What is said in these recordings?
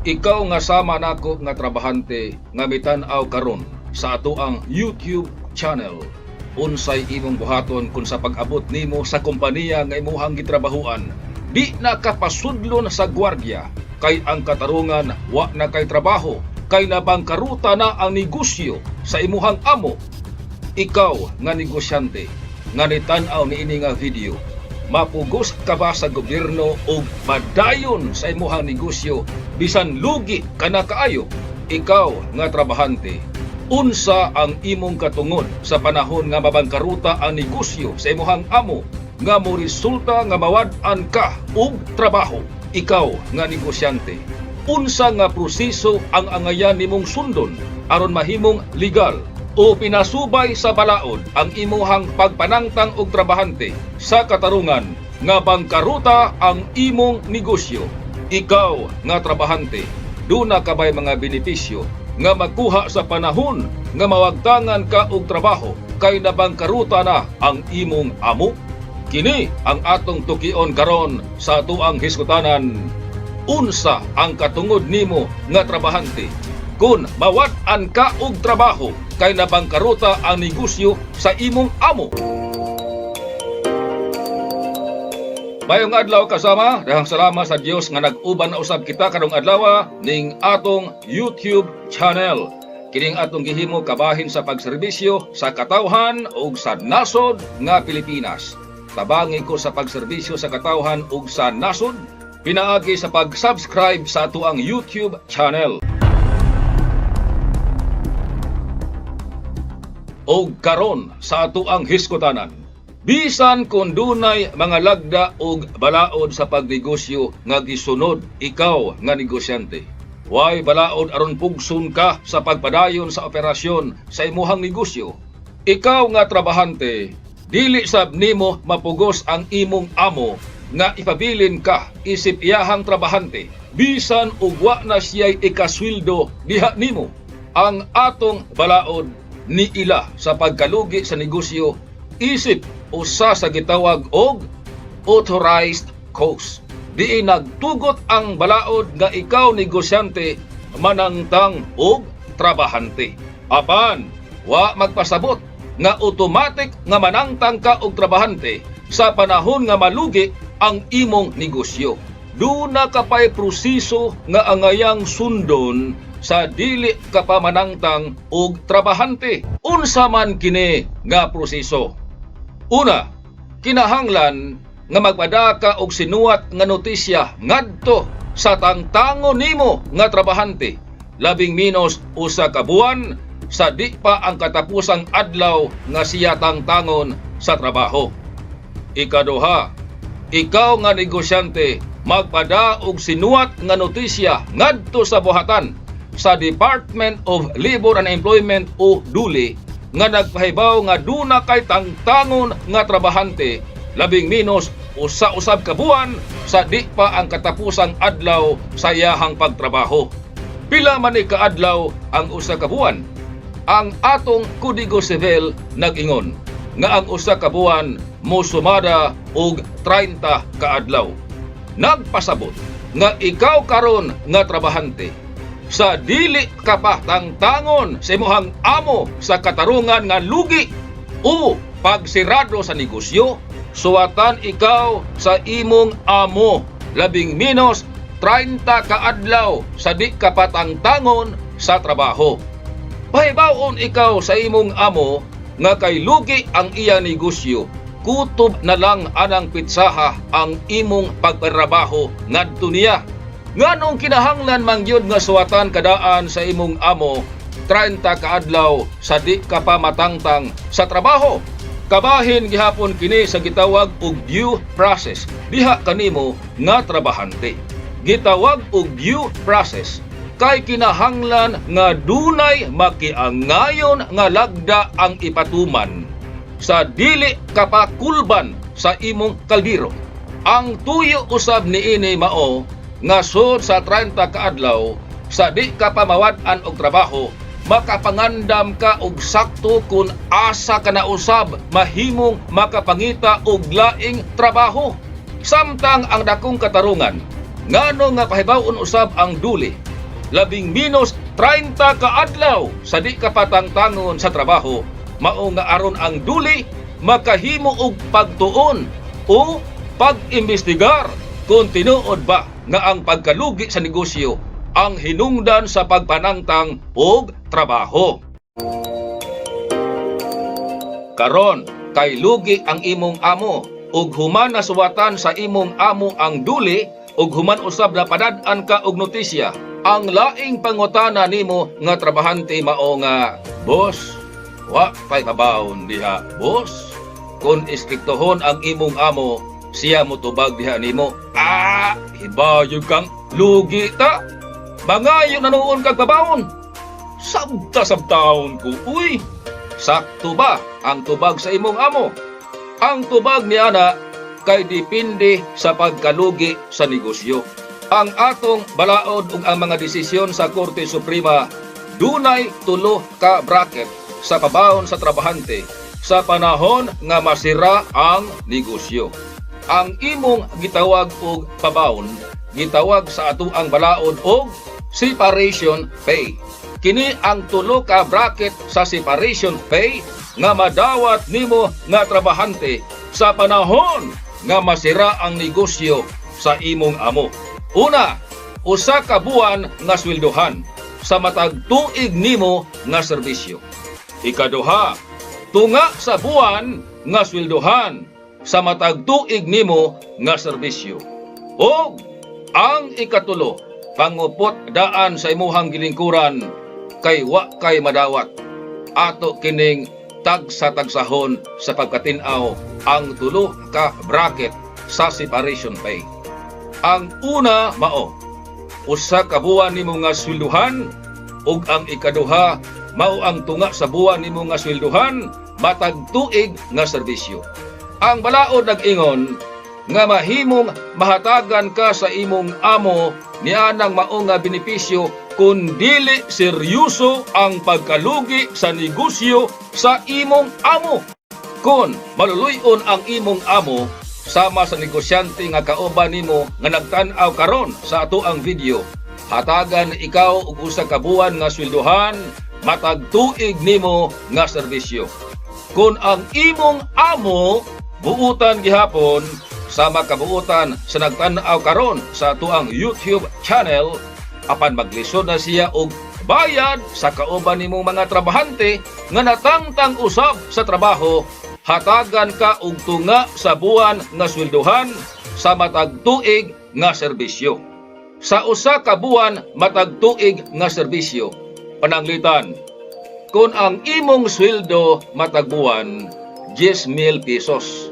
Ikaw nga sama nako nga trabahante nga mitan-aw karon sa atoang YouTube channel. Unsay imong buhaton kung sa pag-abot nimo sa kompanya nga imuhang gitrabahuan, di na ka pasudlon sa gwardiya kay ang katarungan wa na kay trabaho kay nabangkaruta na ang negosyo sa imuhang amo? Ikaw nga negosyante nga nitan-aw niini nga video, mapugos ka ba sa gobyerno og padayon sa imuhang negosyo bisan lugi ka na kaayo? Ikaw nga trabahante, unsa ang imong katungod sa panahon nga mabangkaruta ang negosyo sa imuhang amo nga mo resulta nga mawad-an ka og trabaho? Ikaw nga negosyante, unsa nga proseso ang angayan nimong sundon aron mahimong legal o pinasubay sa balaod ang imuhang pagpanangtang og trabahante sa katarungan nga bangkaruta ang imong negosyo? Ikaw nga trabahante, duna ka bay mga benepisyo nga makuha sa panahon nga mawagtangan ka og trabaho kay nabangkaruta na ang imong amo? Kini ang atong tukion karon sa atoang hiskutanan. Unsa ang katungod nimo nga trabahante kung mawad-an ka og trabaho kay nabangkaruta ang negosyo sa imong amo? Mayong adlaw, kasama, daghang salamat sa Dios nga nag-uban na usab kita karong adlaw ning atong YouTube channel. Kining atong gihimo kabahin sa pagserbisyo sa katawhan ug sa nasod nga Pilipinas. Tabangi ko sa pagserbisyo sa katawhan ug sa nasod pinaagi sa pag-subscribe sa atoang YouTube channel. Og karon sa atoang hiskutanan, bisan kung dunay mga lagda og balaod sa pagnegosyo nga gisunod ikaw nga negosyante, way balaod aron pugson ka sa pagpadayon sa operasyon sa imuhang negosyo. Ikaw nga trabahante, dili sab nimo mapugos ang imong amo nga ipabilin ka isip iyahang trabahante bisan og wa na siya'y ikasweldo diha nimo. Ang atong balaod ni ila sa pagkalugi sa negosyo isip usa sa gitawag og authorized cause. Diin nagtugot ang balaod nga ikaw negosyante manangtang og trabahante. Apan wa magpasabot nga automatic nga manangtang ka og trabahante sa panahon nga malugi ang imong negosyo. Duna ka pa'y proseso nga angayang sundon sa dili ka pa manangtang og trabahante. Unsa man kini nga proseso? Una, kinahanglan nga magpadaka og sinuwat nga notisya ngadto sa tangtango nimo nga trabahante labing minos 1 ka buwan sa di pa ang katapusang adlaw nga siya tangtangon sa trabaho. Ikaduha, ikaw nga negosyante magpada og sinuwat nga notisya ngadto sa buhatan sa Department of Labor and Employment o DOLE nga nagpahibaw nga duna kay tangtangon nga trabahante labing minos usa usab ka buwan sa di pa ang katapusang adlaw sa iyahang pagtrabaho. Pila man ni kaadlaw ang 1 ka buwan? Ang atong Kodigo Civil nag-ingon nga ang 1 ka buwan mosumada og 30 ka adlaw. Nagpasabot nga ikaw karon nga trabahante, sa dili ka pa tangtangon sa imuhang amo sa katarungan nga lugi o pagsirado sa negosyo, suwatan ikaw sa imong amo labing minos 30 ka adlaw sa di ka pa tangtangon sa trabaho. Pahibawon ikaw sa imong amo nga kay lugi ang iya negosyo, kutob na lang anang pitsaha ang imong pagtrabaho ngadto niya. Nganong kinahanglan man gyud nga suwatan kadaan sa imong amo 30 kaadlaw sa di ka pa matangtang sa trabaho? Kabahin gihapon kini sa gitawag og due process diha kanimo nga trabahante. Gitawag og due process kay kinahanglan nga dunay makiangayon nga lagda ang ipatuman sa dili ka pa kulban sa imong kaldero. Ang tuyo usab niini mao nga sud sa 30 kaadlaw sa di ka pa mawad-an og trabaho, makapangandam ka og sakto kung asa ka na usab mahimong makapangita og laing trabaho. Samtang ang dakong katarungan, ngano nga pahibawon usab ang DOLE labing minos 30 ka adlaw sa di ka patangtangon sa trabaho, mao nga aron ang duli makahimo og pagtuon o pag-imbestigar kung tinuod ba nga ang pagkalugi sa negosyo ang hinungdan sa pagpanangtang og trabaho. Karon, kay lugi ang imong amo ug human nasuwatan sa imong amo ang duli ug human usab napadad-an ka og notisya, ang laing pangutana nimo nga trabahante mao nga, "Boss, wa pay pabaon diha, boss?" Kung istriktohon ang imong amo, siya motubag diha nimo, "Ah, hibayog kang lugi ta. Mangayo na nuon kag pabaon. Sabta sabtaon ko, uy." Sakto ba ang tubag sa imong amo? Ang tubag ni ana kay depende sa pagkalugi sa negosyo. Ang atong balaod ug ang mga desisyon sa Korte Suprema, dunay tulo ka bracket sa pabaon sa trabahante sa panahon nga masira ang negosyo. Ang imong gitawag og pabaon, gitawag sa atoang balaod og separation pay. Kini ang tulo ka bracket sa separation pay nga madawat nimo nga trabahante sa panahon nga masira ang negosyo sa imong amo. Una, usa ka buwan nga sweldohan sa matag tuig nimo nga serbisyo. Ikaduha, tunga sa buwan nga sweldohan sa matag tuig nimo nga serbisyo. Og ang ikatulo, pangupot daan sa imuhang gilingkuran kay wa kay madawat. Ato kining tagsa-tagsahon sa pagkatin-aw ang tulo ka bracket sa separation pay. Ang una mao usa ka buwan nimo nga swelduhan, ug ang ikaduha mao ang tunga sa buwan nimo nga swelduhan matag tuig nga serbisyo. Ang balaod nag-ingon nga mahimong mahatagan ka sa imong amo nianang mao nga benepisyo kung dili seryoso ang pagkalugi sa negosyo sa imong amo. Kung maluluy-on ang imong amo sama sa negosyante nga kauban nimo nga nagtan-aw karon sa atoang video, hatagan ikaw og usa ka buwan nga sweldohan matag tuig nimo nga serbisyo. Kung ang imong amo buutan gihapon sama kabuutan sa nagtan-aw karon sa atoang YouTube channel, apan maglisod na siya og bayad sa kauban nimong mga trabahante nga natangtang usab sa trabaho, hatagan ka og tunga sa buwan nga sweldohan sa matag tuig nga serbisyo. Sa usa ka buwan matag tuig nga serbisyo, pananglitan, kung ang imong sweldo matag buwan 10,000 pesos,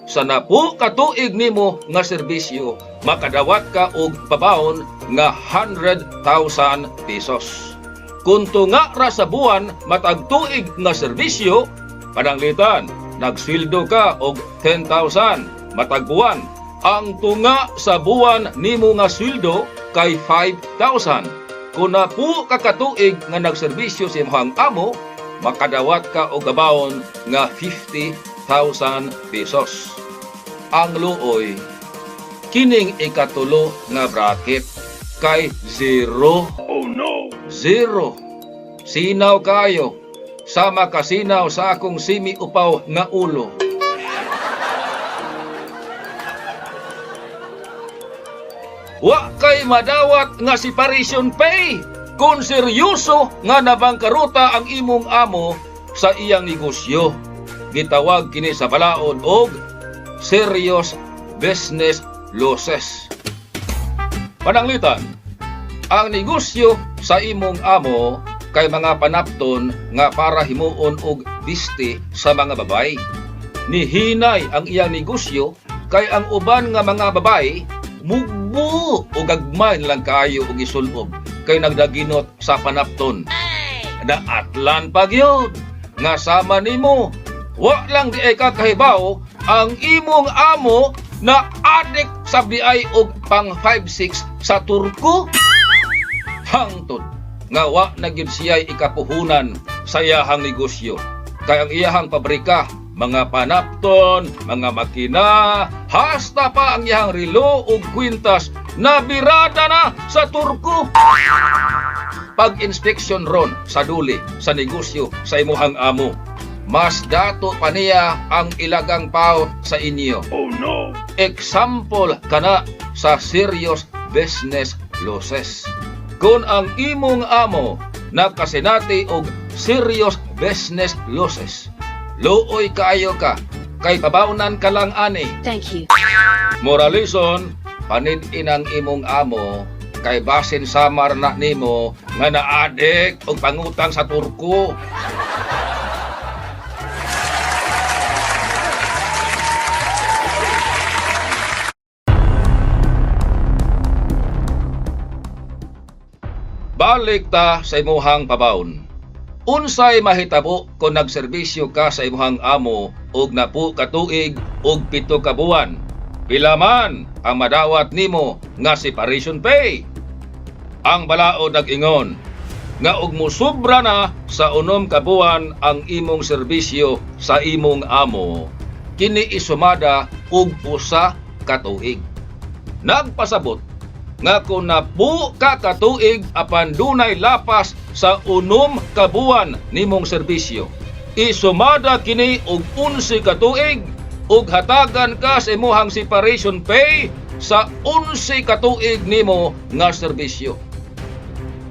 sa napo ka tuig nimo nga serbisyo, makadawat ka og pabaon nga 100,000 pesos. Kung tunga ra sa buwan matag tuig nga serbisyo, pananglitan, nagsweldo ka og 10,000 matag buwan, ang tunga sa buwan nimo nga sweldo kay 5,000. Kung napo ka katuig nga nagserbisyo sa imong amo, makadawat ka og gabaon nga 50,000 pesos. Ang luoy, kining ikatulo nga bracket kay zero. Oh no! Zero. Sinaw kayo. Sama kasinaw sa akong simi upaw nga ulo. Wa kay madawat nga separation pay kung seryoso nga nabangkaruta ang imong amo sa iyang negosyo. Gitawag kini sa balaod og serious business losses. Pananglitan, ang negosyo sa imong amo kay mga panapton nga para himuon og biste sa mga babay. Nihinay ang iyang negosyo kay ang uban nga mga babay mugbo o gagmay lang kaayo og isulob kay nagdaginot sa panapton. Naatlan pa gyud nga sama nimo, wa lang di ay kakahibaw ang imong amo na adik sa diay og pang 5-6 sa Turko. Hangtod nga wa na gyud siya'y ikapuhunan sa iyahang negosyo. Kay ang iyahang pabrika, mga panapton, mga makina, hasta pa ang iyahang relo ug kwintas nabirada na sa Turko. pag-inspeksyon ron sa duli sa negosyo sa imuhang amo. Mas dato pa niya ang ilagang paot sa inyo. Oh no! Example kana sa serious business losses. Kung ang imong amo nakasinati og serious business losses, luoy kaayo ka kay pabawnan ka lang ani. Thank you. Moralison, panid-in ang imong amo kay basin samar na nimo nga naadik og pangutang sa Turko. Balik ta sa imuhang pabaon. Unsay mahitabo kung nagserbisyo ka sa imuhang amo og napu ka tuig og 7 ka buwan? Pila man ang madawat nimo nga separation pay? Ang balaod nag-ingon nga og musubra na sa 6 ka buwan ang imong serbisyo sa imong amo, kini isumada og 1 ka tuig. Nagpasabot nga kung napu ka katuig apan dunay lapas sa 6 ka buwan nimong serbisyo, isumada kini og 11 ka tuig ug hatagan ka sa imuhang separation pay sa 11 ka tuig nimo nga serbisyo.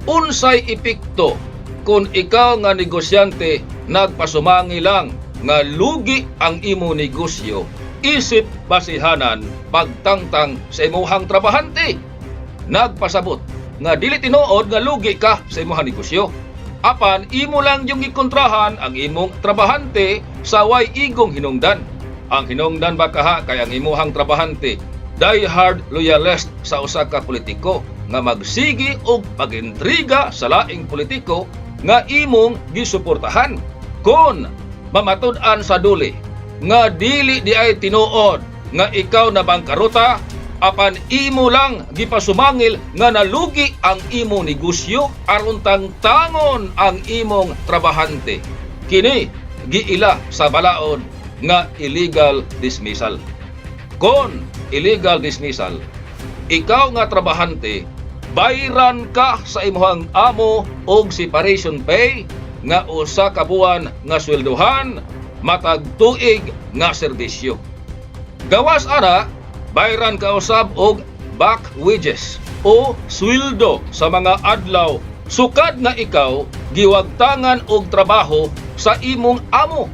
Unsay epekto kung ikaw nga negosyante nagpasumangi lang nga lugi ang imo negosyo isip basihanan pagtangtang sa imuhang trabahante? Nagpasabot nga dili tinuod nga lugi ka sa imuhang negosyo. Apan imo lang yung gikontrahan ang imong trabahante sa way igong hinungdan. Ang hinungdan ba kaha kay ang imuhang trabahante die-hard loyalist sa usa ka politiko nga magsigi og pagintriga sa laing politiko nga imong gisuportahan. Kon mamatud-an sa duli nga dili di ay tinuod nga ikaw na bangkaruta, apan imo lang gipasumangil nga nalugi ang imong negosyo aron tangtangon ang imong trabahante, kini giila sa balaod nga illegal dismissal. Kon illegal dismissal, ikaw nga trabahante bayran ka sa imong amo og separation pay nga 1 ka buwan nga sweldohan matag tuig nga serbisyo. Gawas ana, bayran ka usab og back wages o sweldo sa mga adlaw sukad nga ikaw giwagtangan og trabaho sa imong amo.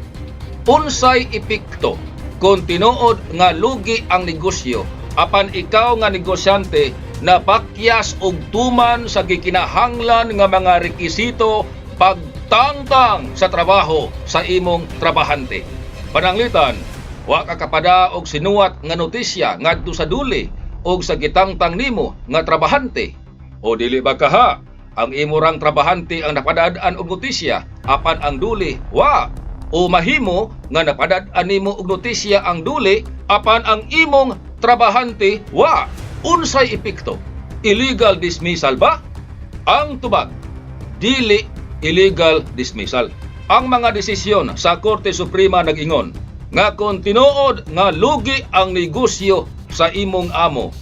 Unsay epekto kung tinuod nga lugi ang negosyo apan ikaw nga negosyante napakyas og tuman sa gikinahanglan nga mga rekisito pagtangtang sa trabaho sa imong trabahante? Pananglitan, wa ka kapada og sinuwat nga notisya ngadto sa duli og sa gitangtang nimo nga trabahante. O dili ba kaha ang imong trabahante ang napadad-an og notisya apan ang duli wa? O mahimo nga napadad-an nimo og notisya ang duli apan ang imong trabahante wa? Unsay epekto? Illegal dismissal ba? Ang tubag, dili illegal dismissal. Ang mga desisyon sa Korte Suprema nag-ingon nga kung tinuod nga lugi ang negosyo sa imong amo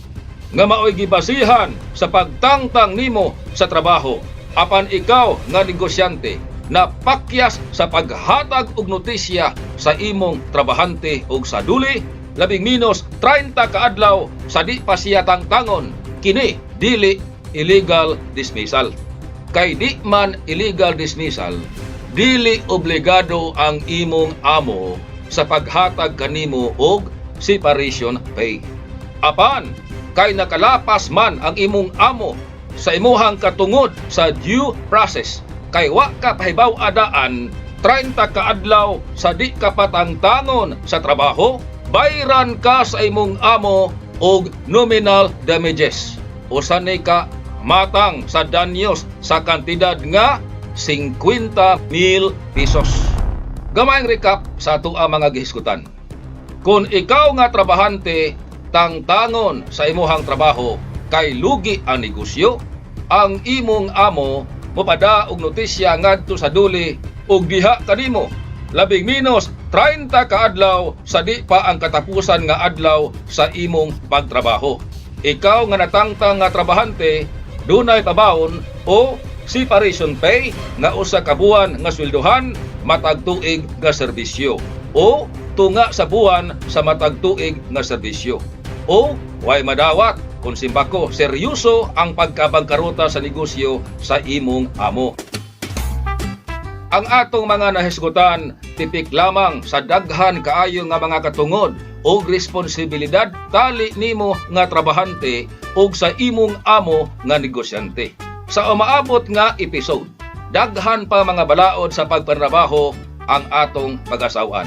nga maoy gibasihan sa pagtangtang nimo sa trabaho, apan ikaw nga negosyante napakyas sa paghatag og notisya sa imong trabahante og sa duli labing minos 30 ka adlaw sa di pa siya tangtangon, kini dili illegal dismissal. Kay di man illegal dismissal, dili obligado ang imong amo sa paghatag kanimo og separation pay. Apan kay nakalapas man ang imong amo sa imuhang katungod sa due process kay wa ka pahibaw adaan 30 ka adlaw sa di ka patangtangon sa trabaho, bayran ka sa imong amo og nominal damages. Usa ni ka matang sa danyos sa kantidad nga 50,000 pesos. Gamayng recap sa ato ang mga gihisgutan. Kung ikaw nga trabahante tangtangon sa imuhang trabaho kay lugi ang negosyo, ang imong amo mopada og notisya ngadto sa duli og diha kanimo labing minos 30 ka adlaw sa di pa ang katapusan nga adlaw sa imong pagtrabaho. Ikaw nga natangtang nga trabahante dunay pabaon o Separation pay nga usa ka buwan nga sweldohan matag tuig nga serbisyo o tunga sa buwan sa matag tuig nga serbisyo. O way madawat kung simbako seryoso ang pagkabangkaruta sa negosyo sa imong amo. Ang atong mga nahisgutan, tipik lamang sa daghan kaayo nga mga katungod og responsibilidad tali nimo nga trabahante ug sa imong amo nga negosyante. Sa umaabot nga episode, daghan pa mga balaod sa pagpanrabaho ang atong pag-asawan.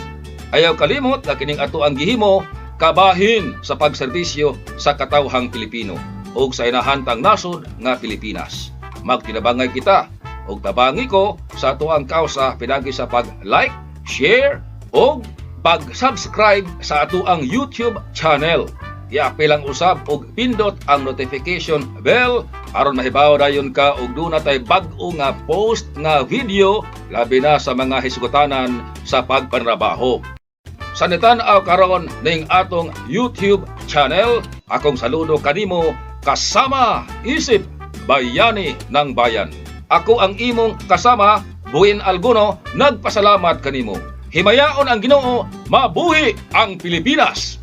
Ayaw kalimot nga kining ato ang gihimo kabahin sa pagserbisyo sa katawhang Pilipino ug sa inahantang nasod nga Pilipinas. Magtinabangay kita ug tabangi ko sa atoang kausa pinagi sa pag-like, share ug pag-subscribe sa atoang YouTube channel. Iapil lang usab og pindot ang notification bell aron mahibaw dayon ka og duna tay bag-o nga post nga video, labi na sa mga hisgutanan sa pagpanrabaho. Sa nitan-aw karon ning atong YouTube channel, akong saludo kanimo kasama isip bayani ng bayan. Ako ang imong kasama, Buin Alguno, nagpasalamat kanimo. Himayaon ang Ginoo, mabuhi ang Pilipinas!